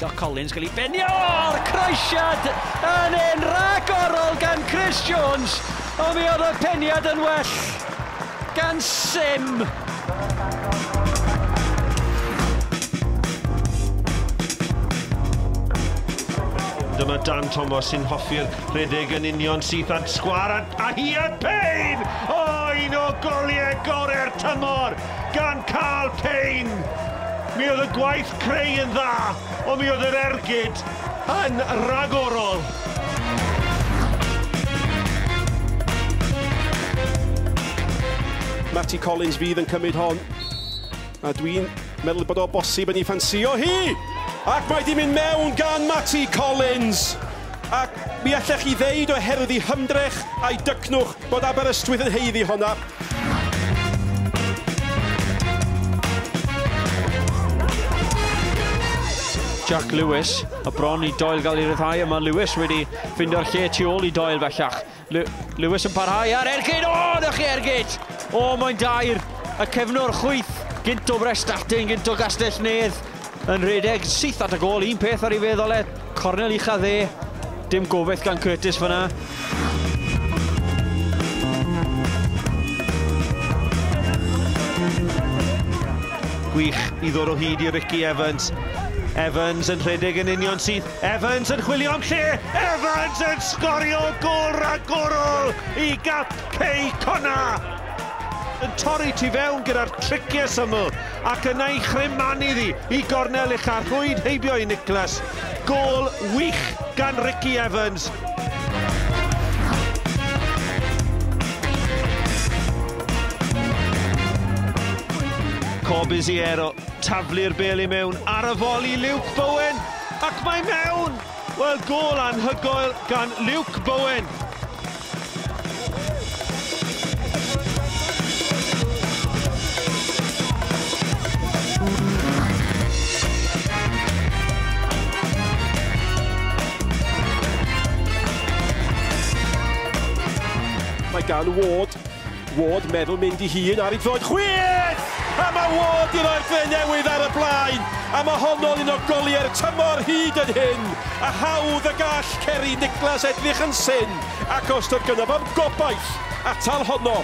Twyllo Collins gael ei benio. O'r croesiad yn un ragorol gan Chris Jones. Ond mi oedd y peniad yn well gan Sim. Dyma Dan Thomas sy'n hoffi'r rhedeg yn union syth at sgwar a hi at Payne! O, un o goliau gorau'r tymor gan Carl Payne! Mi oedd y gwaith creu yn dda, ond mi oedd yr ergyd yn ragorol. Matty Collins fydd yn cymryd hon. A dwi'n meddwl bod o bosib yn ei ffansio hi! Ac mae di mynd mewn gan Matty Collins. Ac mi allech chi ddeud oherwydd ei hymdrech a'i dycnwch bod Aberystwyth yn haeddu honna. Jack Lewis, a bron i Doyle gael ei ryddhau, a mae Lewis wedi ffeindio'r lle tu ôl i Doyle bellach. Lewis yn parhau ar ergyd, o, na chi ergyd! O, mae'n dair, y cefnwr chwyth, gynt o Brestatyn, gynt o Gastell Nedd, yn rhedeg syth at y gôl, un peth ar ei feddwl e, cornel ucha dde, dim gobeith gan Curtis fyna. Gwych i ddod o hyd i Ricky Evans. Evans yn rhedeg yn union syth. Evans yn chwilio am lle. Evans yn sgorio gôl ragorol i gap Cei Connah. Yn torri tu fewn gyda'r triciau syml ac yna i chryman iddi i gornel ucha rhwyd heibio i Nicholas. Gôl wych gan Ricky Evans. Corbisiero taflu'r bêl i mewn ar y foli Luke Bowen ac mae mewn! Wel, gôl anhygoel gan Luke Bowen. Mae gan Ward. Ward meddwl mynd i hun ar ei droed chwith! A mae Ward i roi'r dre newydd ar y blaen. A mae honno'n un o goliau'r tymor hyd yn hyn. A hawdd y gall Kerry Nicholas edrych yn syn. Ac os doedd gynno fo'm gobaith atal honno.